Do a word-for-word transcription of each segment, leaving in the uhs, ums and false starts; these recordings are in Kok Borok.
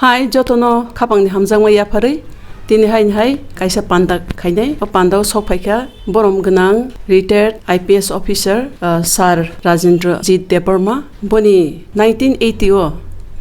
Hai jotono khapangni hamjakma yapharwi tini haini hai kaisa panda khainai. O pandao sok phaikha borom gwnang retired I P S officer, ah, Sir Rajendra Jit Debbarma. Boni nineteen eighty o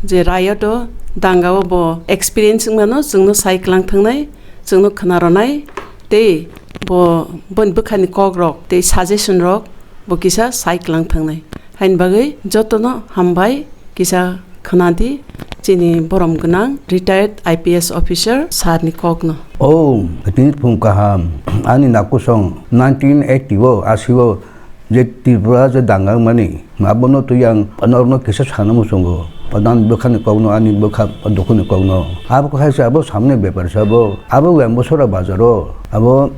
je riot o danga o bo experience wngmano chwngno sai kwlang thangnai, chwngno khwnaronai tei bo boni bwkhani kokrok tei suggestion rok bo kisa sai kwlang thangnai. Haini bagwi jotono hambai. Kisa khwnadi chini borom gwnang retired I P S officer sir ni kokno. O, tini phung kaham, ani nakusong nineteen eighty o, asi o je Tripura je danga mani, abono twi ang norokno kisa sana muchungo. Ani bwkhani kokno, ani bwkha dukhuni kokno. Abo khe hai se abo samni bepar se abo, abo Wembosora bazar o, abo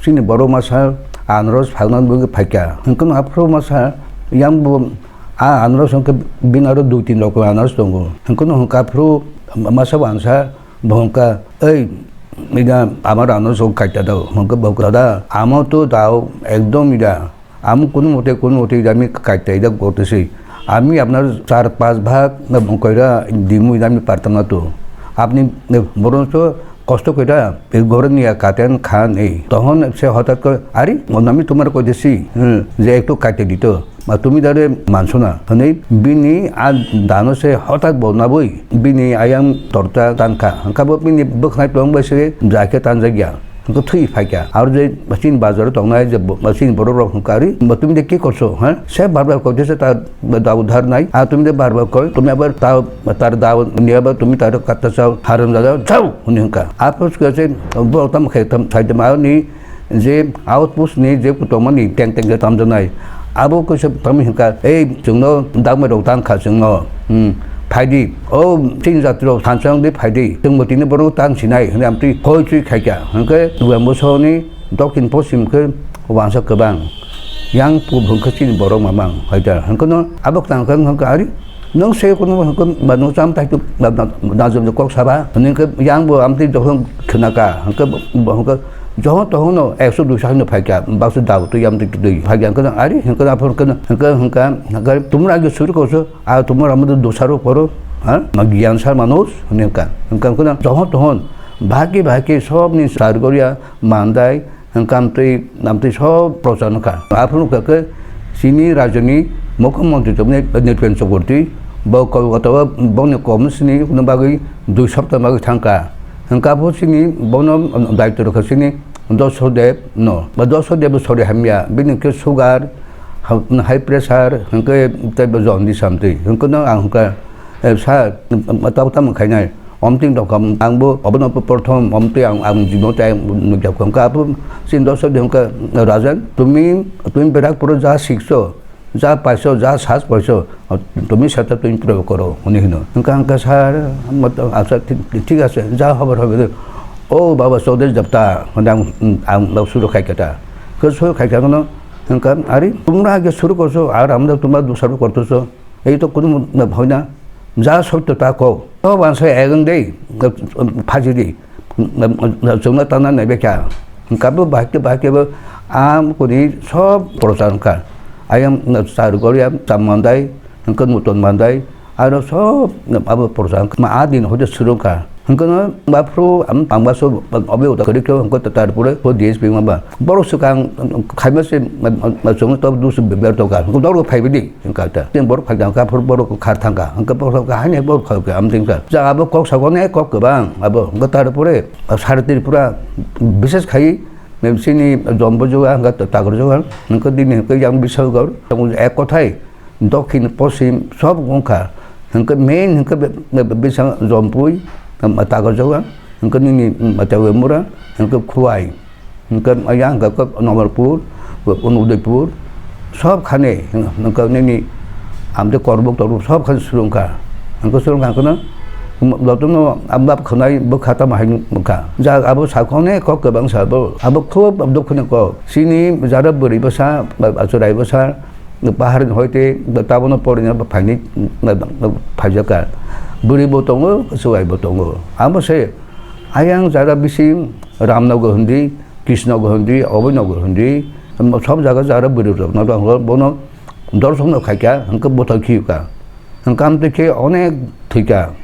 chini borok masa anaros phagna bagwi phaikha. Hwnkhe aphuru masa yang bo A anaros hwnkhe bini aro dui tin rokom anaros tongo. Hwnkhe no hwnkhe aphuru masa bo ansa bo hwnkha, "Ei, ida amar anaros o kaita dao." Hwnkhe bo hwnkha, "Dada, amo to dao ekdom ida. Amo kunu mote, kunu mote ida ami kaita ida gotesi. Ami apnar char panch bhag koira dimu ida ami partam na to. Apni boroncho kosto koira, e ghor niya katen khan ei." Tohon se hotat kore, "Ari, onami tomar koitesi, hmm, je ektu kaite dito, ma tumi dare manso na," hwnwi bini a dano se hotat bo naboi, bini ayang torta tankha. Hwnkha bo bini bwkhnai tong bai se jake tanjakya. Hwnkha thwi phaikha. Aro je chini bazaro tongnai je bo, chini borok rok hwnkha, "Ari, ma tumi de ki korso, ha? Se bar bar koitese ta dao dhar nai, a tumi de bar bar koi, tumi abar ta, tar dao niya ba tumi tar katta chao, haram dada, jao," hwnwi hwnkha. Aphuru se bo tam khai tam sai de ma ni je outpost ni je kutomani teng teng je tamjaknai. Abo kaisa tamni hwnkha, "Ei, chwngno dagmai rok tang kha chwngno, hmm, phaidi, o chini jati rok thansa wngdi phaidi, chwngbo tini borok tang sinai," hwnwi amtwi hoi chui khaikha. Hwnkhe Wembosoni dokhin poschim khe wansa kwbang. Yang kubun khe chini borok mamang, hai da. Hwnkhe no abo kwtang khe hwnkhe ari, "Nwng se kuno hwnkhe ba nwng cham tai tu ba, ba, najom kok saba." Hwnkhe yang bo amtwi jokhon khwnaka, hwnkhe bo hwnkhe jokhon tokhon no ekso duiso haino phaikha, baksa dao twi amtwi twi phaikha. Hwnkhe no ari, hwnkhe aphuru hwnkhe no, hwnkhe hwnkha, hwnkhe tumra age suru koso, a tumra amtwi dosaro poro, ha? Ma giyan sar manuj, hwnkha. Hwnkhe hwnkhe no jokhon tokhon, bahai khe bahai khe sobni sar goria, mandai, hwnkha amtwi, amtwi sob prochar wngkha. Aphuru wngkha khe chini rajyoni mukhyamantri tongmani Nripen Chakraborty, bo Kolkata o boni commission ni bagwi dui sapta bagwi thangkha. Hwnkha bo chini bono daityo rwkha chini Dosho Dev no. Ba Dosho Dev bo sori hamya, bini hwnkhe sugar, ha-, high pressure, hwnkhe tei bo jaundice amtwi. Hwnkhe no ang hwnkha, "Eh, sir, tamo tamo khainai?" Omtwi rok ang bo obono prothom omtwi ang, ang jibon tei ang nukjakha. Hwnkha aphuru chini Dosho Dev hwnkha, "Rajan, tumi, tumi Barikpuro ja sikso, ja paiso, ja sas paiso, tumi seta tumi proyog koro," hwnwi hwno. Hwnkha, "Hwnkha sir, acha, thik, thik ase, ja hobar hobe de." "O baba, Chaudhary Depta," hwnwi ang, ang suru khaikha ta. Khe suru khaikha no, hwnkha, "Ari, tumra age suru korso, ar amda tumra dusaro kortoso." Ei to kunu hoi na, ja sotto ta kok. To wansa egang dei, phaji di. Chwngno tana nai bekha. Hwnkha bo bahai khe, bahai khe bo, am kuni sob prochar wngkha. Ayang char goria, cham mandai, hwnkhe nuton mandai, aro sob abo prochar wngkha. Ma a din hoite suru wngkha. Hwnkhe no baphuru ang, ang baso obe uda kwrwi khe hwnkhe tarpore bo D S P ma ba. Borok swkang khaima se chwngno tok dus ber tongkha. Hwnkhe norok phaibai di hwnkha ta. Tei borok phai tangkha, aphuru borok khar thangkha. Hwnkhe borok kha haino borok phai kha amtwing kha. Ja abo kok sago ne kok kwbang abo hwnkhe tarpore sara Tripura bises khai chini Jombo juga hwnkhe Tagar juga hwnkhe dini hwnkhe yang bisal gor. Ek kothai Dokhin, poschim sob wngkha. Hwnkhe main hwnkhe be-, be-, be-, bwsang Jompui, um, Takarjaga, hwnkhe nini, um, Tewemura, hwnkhe Khowai, hwnkhe yang hwnkhe Nomarpur, Udaipur, sob khani, hwnkhe nini amte Korbuk Torbuk sob khani surungkha. Hwnkhe surungkha hwnkhe no, um, jotono abab khwnai bwkha tamo hai nukha. Ja abo sakha onek kok kwbang sa abo. Abo khub dukhu ni kok. Chini jara bwrwi bwsa, ba-, ba churai bwsa, Pahar ni hoite tabono porina phaini phaijaka. Bwrwi bo tongo, chuwai bo tongo. Amo se ayang jara bising Ramnagar hindi, Krishnagar hindi, Abhaynagar hindi, sob jaga jara bwrwi rok no tongo, bono dorshon no khaikha, hwnkhe bwthar khiyokha. Hwnkhe amtwi khe onek thwikha.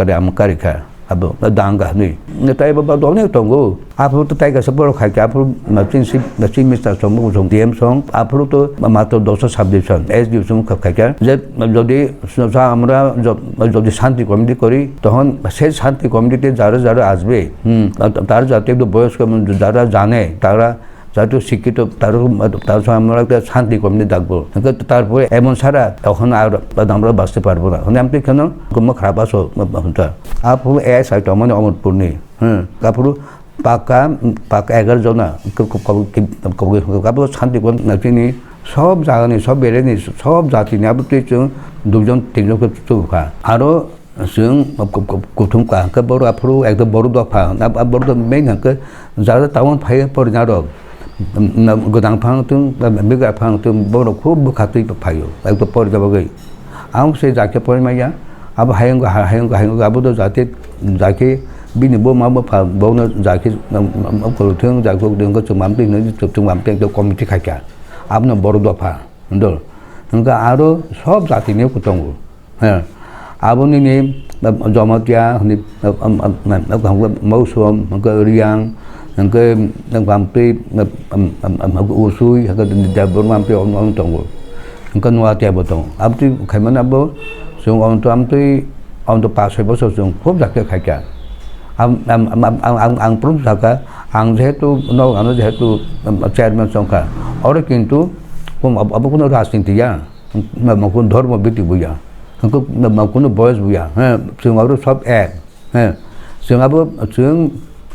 kari, amuk kari kha. Abo danga hwnwi. Tei bo, bo dol ni tongo. Aphuru to tei kaisa borok khai kha, aphuru ma chief, ma chief minister song, bo song, D M song, aphuru to matro dosta subdivision, S D O song khai kha. Je jodi sa amra jo-, jodi shanti committee kori, tohon se shanti committee te jara jara asbe, hmm, tar jate ekdom boyosko jara jane, tara যাতে শিক্ষিত, তারও, তার সঙ্গে আমরা একটা শান্তি কমিটি ডাকবো। কিন্তু তারপরে এমন ছাড়া তখন আর আমরা বাঁচতে পারবো না। মানে আমি তো এখানে কোনো খারাপ আছো, হুনতা। আপু এ সাইড মানে অমরপুর নেই, হ্যাঁ, তারপরে পাকা, পাকা এগারো জনা, ক-, ক-, ক-, কি-, ক-, ক-, ক-, শান্তি কমিটি নাচিনি, সব জায়গা নেই, সব বেড়ে নেই, সব জাতি নেই, আপনি তো দুজন, তিনজনকে চুপ খা। আরো Chwng kuthum kaham khe bohrok aphuru ekdom bohrok dopha, a bohrok dopha main hwnkhe jara tabuk phai porina rok, gwdang phang thung, bwkha phang thung, bohrok khub bwkha twi phaio, ekdom porina bagwi. Ang se jake porimaya, abo hayung, hayung, hayung, abo do jate, jake bini buma bupha, bono jake, kwrwthwng, jake kwrwthwng, chwng mamtwi hinwi chwng mamtwi ekdom committee khaikha, abono bohrok dopha. Dol. Hwnkhe aro sob jatini tongo. He. Abo nini, em, Jamatia, hwnwi, em, em, em, em, em, Mausom, hwnkhe Riang, hwnkhe, em, Bamtwi, em, em, em, em, hwnkhe Usui, hwnkhe Debbarma Bamtwi, om, om tongo. Hwnkhe Nuatia bo tongo. Abtwi khaimani abo, chwng onto amtwi, onto pas soi bosor chwng khub jakhe khaikha. Am, am, am, am, ang, ang, ang prum sakha, ang jehetu, nok ano jehetu, em, chairman chongkha. Oro kintu, kum, ab-, abo kuno rajniti ya. Ma, ma, kuno dhormo bhikti buya. Hwnkhe ma, ma, kuno boyos buya. He, chwng abo sob ek. He, chwng abo, chwng,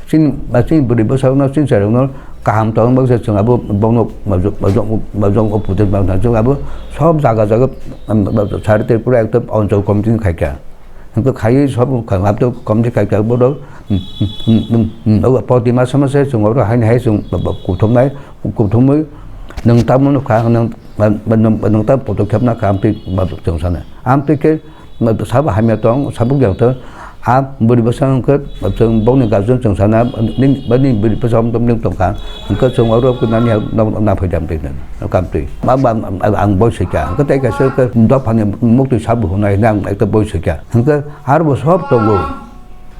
chini, ba, chini bwrwi bwsarokno, chini chwrairokno kaham tongna bagwi se chwng abo bono majok, majok, majok opujak bagwi chwng abo sob jaga jaga, um, sari Tripura ekta onchol committee ni khaikha. Hwnkhe khaiwi sob kha-, hapto committee khaikha borok, um, um, um, um, um, proti masa masa chwng oro haini hai chwng kuthumnai, kuthumwi nwng tamo nukha, nwng, nwng, nwng tamo podokhep nakha, amtwi chwng sana. Amtwi khe sabo hamya tong, sabo yang tong, a bwrwi bwsa hwnkhe chwng bokni guardian chwng sana, nini, bini bwrwi bwsa hom tong, nwng tongkha, hwnkhe chwng oro nani ha, no, no, naphai dam twi, kamtwi. Ma, ma, ang, ang boi soi kha, hwnkhe tei kaisa khe dophani muktwi sabo hwnai hwnwi ang ekta boi soi kha. Hwnkhe aro bo sob tongo.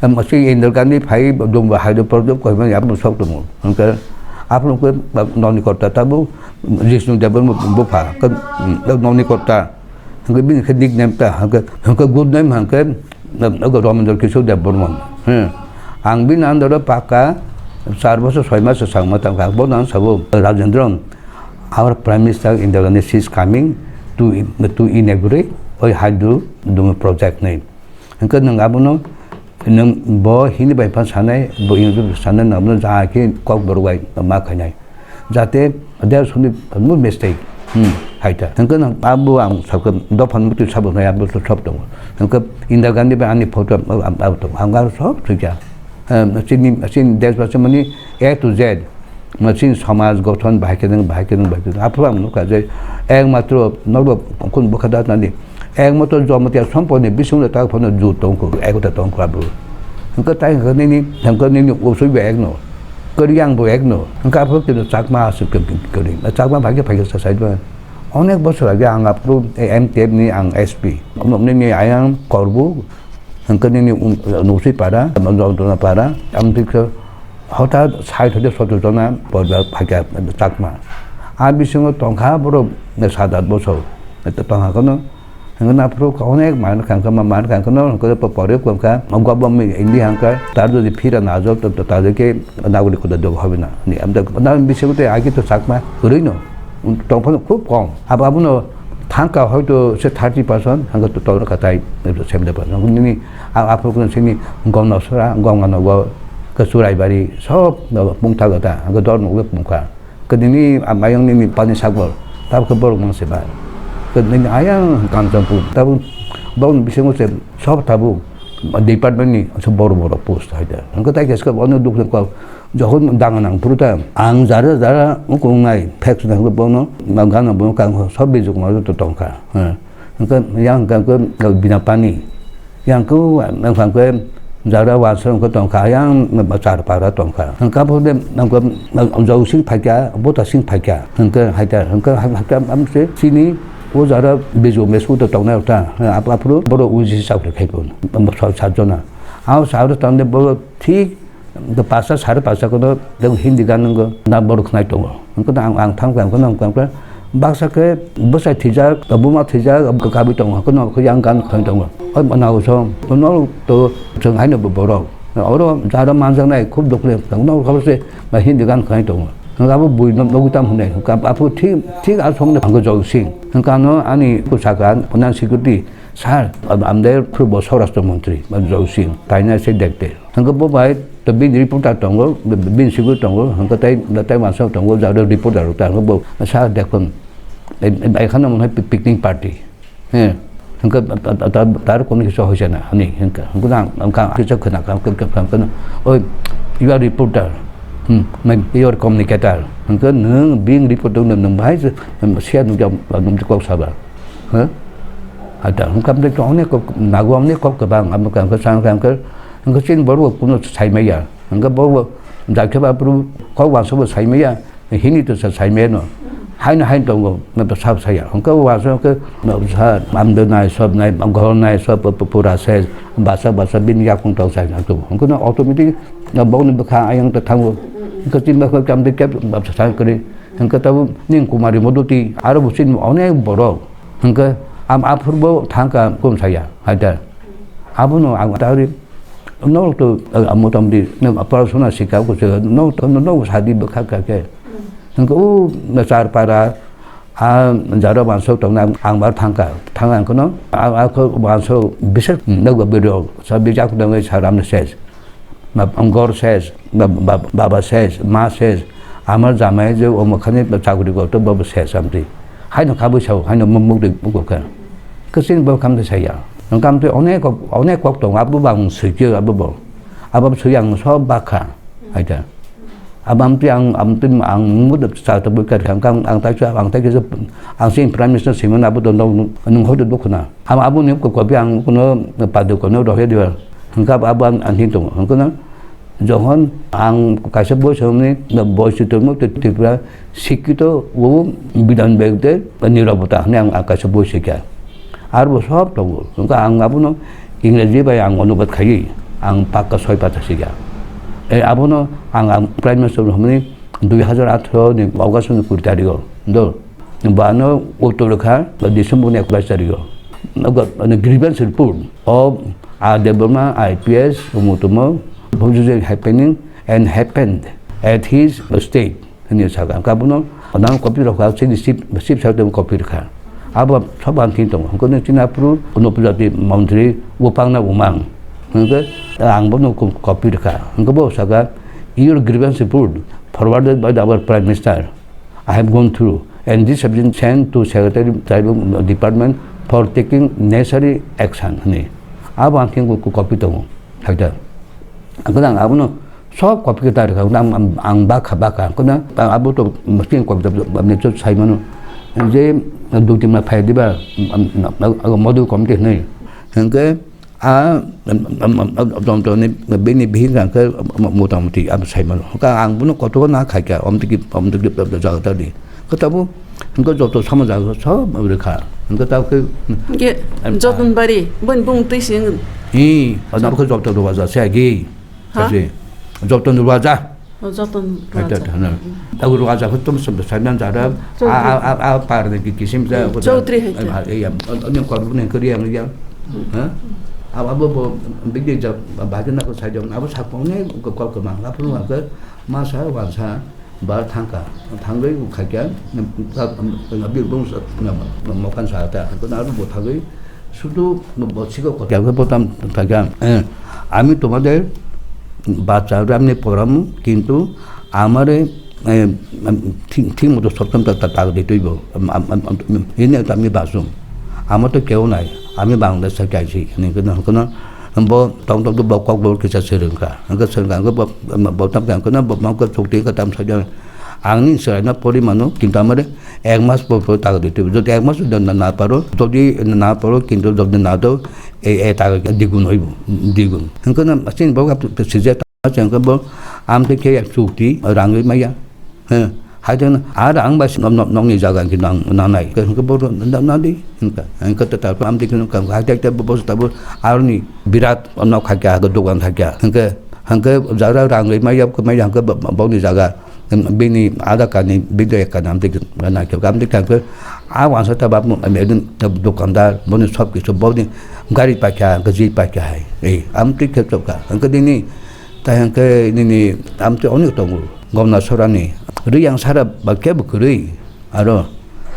Em, si Indira Gandhi phai dongba hai do project koi mani abo sok tongo. Hwnkhe aphuru khe noni kotta tabuk Jishnu Debbarma bupha, khe, em, noni kotta. Hwnkhe bini khe nickname ta, hwnkhe, hwnkhe good name hwnkhe, em, Ramendra Kishore Debbarma. He. Ang bini under o paka char bosor soi mas swkang ma tangkha. Bono ang sabo, Rajendra, our Prime Minister Indira Gandhi, she is coming to, to inaugurate oi Hydro Dum project nei. Hwnkhe nwng abono, nwng bo Hindi bai phan sanai, bo English bai sanai, nwng abono ja khe kok borok bai ma khainai. Jate there should be no mistake. Hmm, hai ta. Hwnkhe nwng abo ang sakhe dophani muktwi sabo hwnwi abo sob tongo. Hwnkhe Indira Gandhi bai ani photo abo, abo, abo tongo. Ang aro sob thwikha. Em, chini, chini desh basi mani A to Z. Ma chini somaj gothon bahai khe nang, bahai khe nang, bahai khe nang. Aphuru ang nukha je ekmatro norok khun bwkha da nani. Ekmatro Jamatia somponi bising le tak phano ju tongkho, ekota tongkho abu. Hwnkhe tai hwnkhe nini, hwnkhe nini usui bo ekno. Kwrwi ang bo ekno. Hwnkhe aphuru kino Chakma aswk khe kwrwi. Chakma bahai khe phai khe sa side ba. Onek bosor age ang aphuru M T F ni ang S P. Nini ayang korbu. Hwnkhe nini, um, Nusui para, Jontona para, amtwi khe hothat sait hoite soto jona borja phaikha Chakma. A bisingo tongkha borok sat at bosor. Tongkha kheno, hwnkhe aphuru onek manwi kha, ma manwi kha kheno, hwnkhe pore wngkha, government India hwnkha, tar jodi phira najok, to, to, tar jodi khe nagorik hoda dobo hobe na. Ni, amtwi, na bisingo tei agi to Chakma kwrwi no. Tongphano khub kom. Abo abono thangkha hoito se thirty percent, hwnkhe to tongkha tai seventy percent. Nini a-, aphuru sini Gomnosora, Gomganogo, khe Churaibari, sob mungtha gata, hwnkhe dor nugwi mungkha. Khe nini a-, ayang nini pani sagor, tabukhe borok mang se bai. Khe nini ayang Kanchanpur, tabuk borokni bisingo se sob tabuk department ni se borok borok post hai da. Hwnkhe tai khe se bono dukhe kok Jokhon danga nang phuru ta, ang jara jara wngkha wngnai, faction hwnkhe bono, ma gana bono kang sob bijok ma joto tongkha. Hwnkhe yang hwnkhe bina pani, yang khe wngkha hwnkhe jara wansa wngkha tongkha, yang char para tongkha. Hwnkhe aphuru de wngkha, jok sing phaikha, bota sing phaikha, hwnkhe haikha, hwnkhe haikha amse chini o jara bijok mesku to tongnai ta, aphuru borok uji chakri khai phuru, sat jona. Ang sa aro tangde borok thik Hwnkhe pasta sare pasta kono tei Hindi gan wngkha, na borok khnai tongo. Hwnkhe ang, ang thang khe, ang kheno, ang kheno, baksa khe bwsai thwijak, buma thwijak, kabwi tongo. Hwnkhe no, yang gan khnai tongo. Oi, na uso, no to chwng haino bo borok. Oro jara manjaknai khub dukle, no khabar se, ba Hindi gan khnai tongo. Hwnkhe abo bui no-, nugwi tamo hwnwi. Hwnkhe abo thik, thik a songni hwnkhe Joy Singh. Hwnkhe ano ani bwsaka Homeland Security, sir, am-, amde phubo Swarashtra Montri, Joy Singh, taina se dekte. Hwnkhe bo bai to bini reporter tongo, bini security tongo, hwnkhe tai, tai uansuk tongo, jado reporter rok ta, hwnkhe bo sa dekhun. Ekhano mwnai pi-, picnic party. He, hwnkhe ta, ta, ta, tar kono kisa hoise na, hwnwi hwnkhe. Hwnkhe ang, ang, ang kisa khwna kha, hwnkhe, hwnkhe, hwnkhe, "Oi, you are reporter, hmm, maybe you are communicator." Hwnkhe nwng being reporter nwng, nwng bahai se, hmm, siya nukya, nukya kok saba. He? Ata, hwnkhe amtwi to onek kok, nagu amni kok kwbang, amo khe, hwnkhe, hwnkhe, hwnkhe, hwnkhe chini borok kuno saimaya. Hwnkhe bo, bo, jakhe ba phuru kok uansuk bo saimaya. Hini to sa saimeno. Haino haino tongo, na to sab saya. Hwnkhe uansuk khe, na sa, amdo nai, sob nai, ghor nai, sob pu-, pu-, pura ses, basa, basa, bini yakung tong sai na to. Hwnkhe na automatic, na bokni bwkha ayang to thango. Hwnkhe chini bwkha kam de kep, basa sa kare. Hwnkhe tabo ning Kumari Moduti, aro bo chini onek borok. Hwnkhe am aphurbo thangkha kum saya, haida. Abono ang tari, nok to, ah, motamdi, nok porasona sikha ko se, nok to, nok sadi bwkha kha khe. Hwnkhe o Charpara, a jaro mansok tongna ang, ang bar thangkha, thangkha kono, a, a ko mansok bises nokba bwrwi rok, sa bijak tongwi sa ramne ses. Ba, ghor ses, ba, ba, baba ses, ma ses, amar jamai je omo khani chakri korto, babo ses amtwi. Haino khabwi sao, haino muk-, mukti buko kha. Kwchwng bo khamtwi saya. Ang khamtwi onek kok, onek kok tongo, abo bo ang swikhe, abo bo. Abo swikhe ang sob bakha. Haida. Abo amtwi ang, amtwi ang mukti chakri bwkha kha, ang, ang taisa, ang taisa, ang sini Prime Minister simon abo to nung, nung hoito bukhuna. Abo, aboni kopi ang kuno padu kono rohe diba. Hwnkhe abo ang, ang hin tongo. Hwnkhe no, jokhon ang kaisa boi songni, boi swi tongmo tei Tripura sikkhito o bidhan bag de nirobota hwnwi ang, ang kaisa boi swikha. Aro bo sob tongo. Hwnkhe ang abono Ingreji bai ang onubad khaiwi ang pakka soi patta swikha. E, abono ang, ang Prime Minister hwnwi dui hajar atharo ni August ni kuri tarigo. Do. Bano uttor kha, December ni ekbais tarigo. Nogo, ano grievance report of R Debbarma I P S, umutumo, which is happening and happened at his state. Hwnwi sakha. Hwnkhe abono, nang copy rokha, chini chief, chief secretary copy rwkha. Abo sob ang thing tongo. Hwnkhe chini aphuru, Upajati Montri, Upangna Umang. Hwnkhe ang bono co-, copy rwkha. Hwnkhe bo sakha, "Your grievance report forwarded by our Prime Minister. I have gone through, and this has been sent to Secretary Tribal Department for taking necessary action," hwnwi. Abo ang khe ko-, copy tongo, haida. Ang khe ang abono sob copy khe ta rwkha, ang, ang, ang bakha, bakha. Ang khe na, abo to mesti copy to, aboni to sai mano. Je dui tin ma phai diba, am, am, am, model committee hwnwi. Hwnkhe, A, am, am, am, am, am, am, bini bihik rang khe, am, am, motamoti, am, sai mano. Hwnkhe ang bono kotogo na khai kha, omtiki, omtiki, jaga ta di. Khe tabo, hwnkhe joto sama jaga sob rwkha. Hwnkhe tabo khe, Hwnkhe, am, Joton Bari, boni bung twi sing. Hi, ano khe joto rwajak se agi. Ha? Kaji, joto rwajak. O, joton Hai ta rwajak. Thana. Tago rwajak ho tum sum sai nan jara. Chaudhary. A, a, a, a, par de ki kisim ja. Chaudhary hai ta. A, e ya, o, o, nyam kor ne kori yang ya. Ha? A, a, bo, bo, big de ja, ba, ba, na ko sai jong, abo sa ko ne ko, ko, ko mang, la pun wa ko, ma sa, wa sa, ba thang ka. Thang rei ko khai ka, na, na, na, bi bung sa, na, na, mo kan sa ta. Ko na abo bo thang rei, শুধু বলছি কথা, কথা বলতাম, তাকে, হ্যাঁ, আমি তোমাদের বাচ্চারা এমনি পড়াবো, কিন্তু আমারে, এ, ঠিক, ঠিক মতো সপ্তম তা, তা, তাকে দিতে হইব। আম-, আম-, আম-, আম-, এই নিয়ে তো আমি বাঁচুম। আমার তো কেউ নাই। আমি বাংলাদেশ থেকে আইছি। এখানে কোনো, কোনো ব-, তখন তো ব-, কক্সবাজার কিছু শ্রীলঙ্কা। আমাকে শ্রীলঙ্কা, আমাকে ব-, ব-, বলতাম, কেন? কেন ব-, আমাকে চুক্তি করতাম, সাথে আমি, আমি ইসরায়েল না পরিমাণও, কিন্তু আমার এক মাস পর পর টাকা দিতে হবে। যদি এক মাস যদি না, না পারো, যদি না পারো, কিন্তু যদি না দাও, এই, এই টাকা দ্বিগুণ হইব, দ্বিগুণ। Hingke na, sin bo, sije ta, hingke bo, am te ke chukti, rang ri maya. He, hai te na, ar ang ba, nok, nok, nokni jaga hingke nang, nanai. Hingke bo, na, na di, hingke, hingke ta, ta, am te ke, hai te, te, bo, bo, ta, bo, arni, birat, nok khai kya, dogan khai kya. Hingke, hingke, jara rang ri maya, ke maya, hingke bo, bo, boni jaga. Bini ada kani, bini ekka nam dik na khe, gam dik thang khe, a wansa ta bap mu, am edin ta dukandar, boni sob kisu, boni gari pakya, gaji pakya hai. Ei, am tik khe chok kha. Hingke dini, ta hingke nini, am te onek tongo, gomna sorani, Riyang sara ba kebo kwrwi. Aro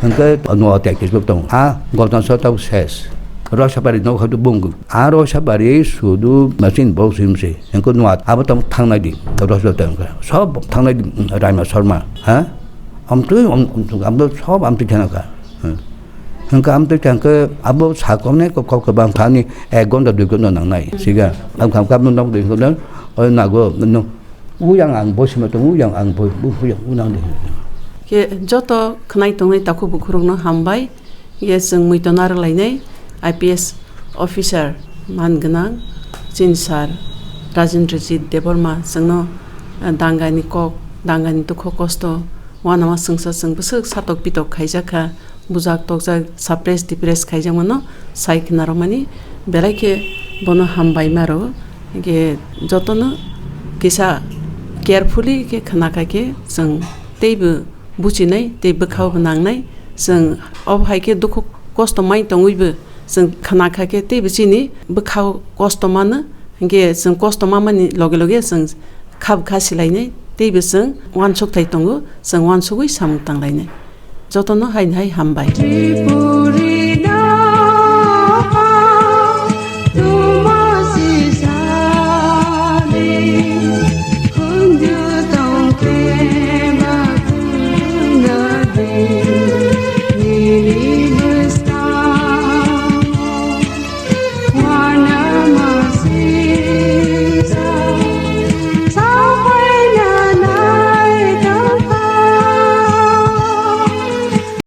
hwnkhe no tek tek tongo. A Goltansor tabuk ses. Rosabari no khadu bung. A Rosabari sudu machine bo sim se. Hwnkhe no abo tamo thangnai di. Rosabari tamo kha. Sob thangnai di, Raima Sharma. Ha? Amtwi, am-, am-, amtwi sob amtwi khana kha. Hmm. Hwnkhe amtwi kha hwnkhe abo sakomne kok kok bang thani ek ghonta dui ghonta nangnai. Siga. Am kham kham nang dui ghonta. Oi nago no. Uyang ang bo sima tong, uyang ang bo, bo, uyang unang de. Khe joto khwnai tongnai takhuk bukhurokno hambai. Ye chwng muiton narwk lainai I P S officer man gwnang chini sir Rajendrajit Debbarma chwngno, eh, dangani kok, dangani dukho kosto, uanama swngsa chwng bwswk satok pitok khaijak kha, bujak tokjak, suppress, depress khaijakmano sai khwnarokmani, belai khe bono hambai ma rwo. Hwnkhe jotono kisa carefully khe khwna kha khe chwng teibo buchinai tei bwkhao bo nangnai. Chwng obo hai khe dukhu kosto mai tongwibo chwng khwna kha khe teibo chini bwkhao kosto mano, hwnkhe chwng kosto mamani loge loge chwng kha bwkha silainai teibo chwng uansuk thai tongo, chwng uansugwi samung tanglainai. Jotono haini hai hambai.